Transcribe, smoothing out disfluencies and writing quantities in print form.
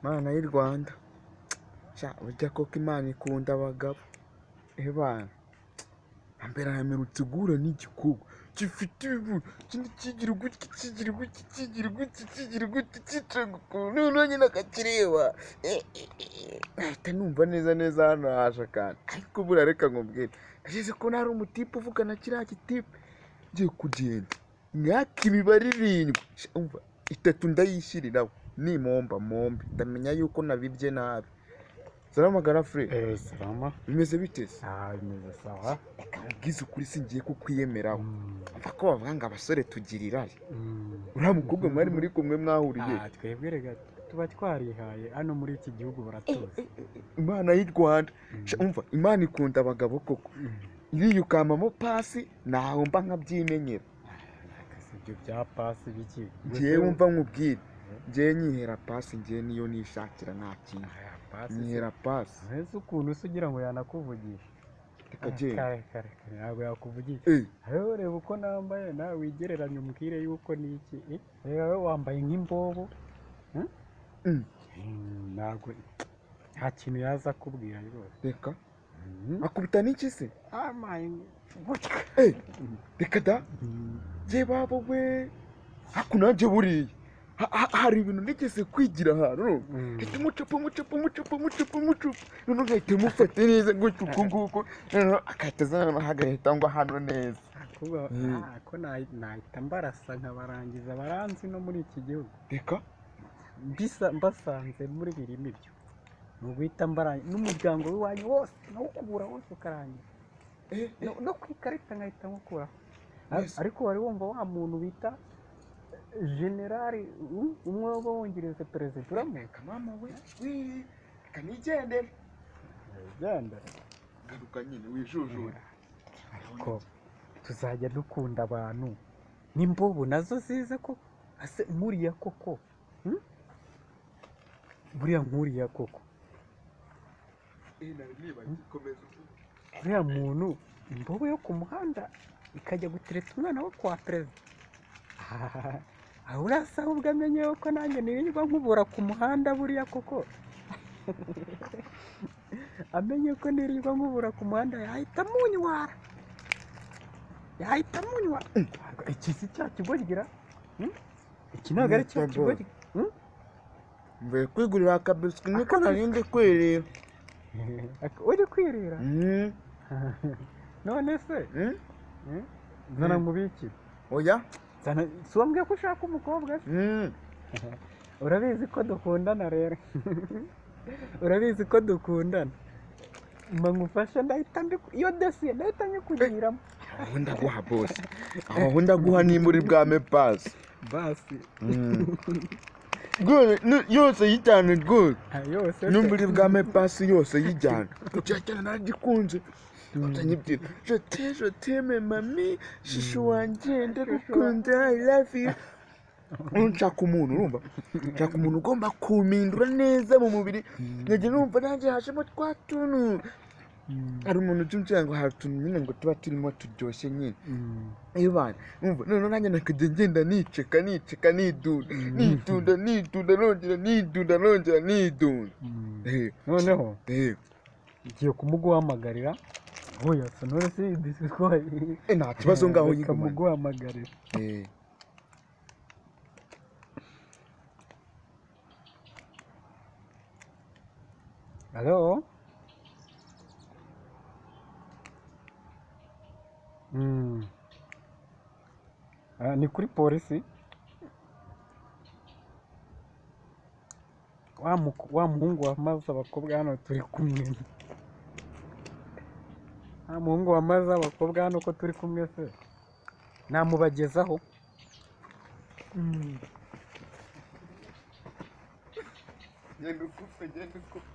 Mana y'u Rwanda, sha burya koko Imana ikunda abagabo. Ebana mbere mperutse guhura n'igikobwa gifite ibibuno, ikindi kigira gutya, kigira gutya, kigira gutya, kigira gutya, kicaga ukuntu, noneho nyine akakireba, nkahita numva neza neza hano haje akantu. Ariko buriya reka nkubwire, nageze ko hari umutipe uvugana kiriya gitipe, ngiye kugenda imyaka imibare irindwi, sha umva itatu ndayishyiriraho, nimpomba mpombe, ndamenya yuko nabibye nabi. Salama garafure. Salama. Bimeze bite se? Ah, bimeze sawa. Reka nkubwize ukuri, singiye kukwiyemeraho. Umva ko bavuga ngo abasore tugira irari. Uriya mukobwa mwari muri kumwe mwahuriye? Ah, twebwe rega tuba twarihaye hano muri iki gihugu baratuzi. Imana y'u Rwanda. Sha umva, Imana ikunda abagabo koko. Iriya ukampamo pasi nahomba nkabyimenyera. Akazi ibyo bya pasi biki? Njyewe wumva nkubwire, njyewe nyihera pasi, njyewe niyo nishakira nta kintu. Aya pasi. Nyihera pasi. Ese ukuntu se ugira ngo yanakuvugisha? Reka genda. Kare kare kare ntabwo yakuvugisha. Rero reba uko nambaye nawe wigereranye umbwire yuko ni iki. Reba wowe wambaye nk'imbobo. Ntabwo nta kintu yaza akubwira rwose. Reka. Akubita n'iki se? Amaye gutya. Reka da. Jye babo we. Haku nanjye buriya. Hari ibintu nigeze kwigira ahantu. Hita mucupa mucupa mucupa mucupa mucupa, noneho ngahita mufata neza gutya uku nguku, noneho agahita aza, noneho agahita ngwa hano neza. Kuba ko nahita mbarasa nkabarangiza baranzi no muri iki gihugu. Reka. Mbisa mbasanze muri birimo ibyo. Ni uguhita mbarangiza n'umuryango w'iwanyu wose nawukubura wose ukarangira. No ku ikarita nkahita nkukuraho. Yes. Ariko wari wumva wa muntu bita generali umwe waba wungirije perezida uramuzi? Reka mama we, shwi, reka nigendere. Genda. Garuka nyine wijujure. Ariko tuzajya dukunda abantu n'imbobo nazo zize ko ase nkuriya koko. Buriya nkuriya koko. Nari nibagiwe, komeza uvuge. Uriya muntu imbobo yo ku muhanda ikajya gutereta umwana wo kwa perezida. Aho urasa ahubwo amenye yuko nanjye nirirwa nkubura ku muhanda buriya koko. Amenye ko nirirwa nkubura ku muhanda yahita amunywara. Yahita amunywara. Iki si cya kigo gira? Iki ntabwo ari cya kigo. Mvuye kwigurira akabiswi niko nari ndi kwirira. Uri kwirira? None se? Zana nkubikire. Oya. Zana, si wambwiye ko ushaka umukobwa se? Urabizi ko dukundana rero. Urabizi ko dukundana. Mba ngufashe ndahita iyo dosiye ndahita nyikugiramo. Aho ndaguha boss. Aho ndaguha nimba uri bwame pasi. Basi. Yose yijyane rwose. Yose se. Nimba uri bwame pasi yose yijyane. Kugira cyane naragikunze. Utanyibwira. Je t'aime mami, shishu wanjye ndagukunda, I love you. Nshaka umuntu urumva, nshaka umuntu ugomba kumpindura neza mu mubiri, nkajya numva nanjye hajemo twa tuntu. Hari umuntu ujya umbwira ngo hari utuntu nyine ngo tuba turimo turyoshye nyine. Ebana, umva noneho nanjye nakajya ngenda niceka niceka nidunda nidunda nidunda nongera nidunda nongera nidunda. Noneho ngiye kumuguhamagarira. Oya sonore si disitwaye. Nta kibazo ngaho Reka yigumane. muguhamagarira. Halo? Ah, ni kuri polisi? Wa muhungu wamaze abakobwa hano turi kumwe. Wa muhungu wamaze abakobwa hano ko turi kumwe se? Namubagezaho. Genda ukufe, genda ukufe.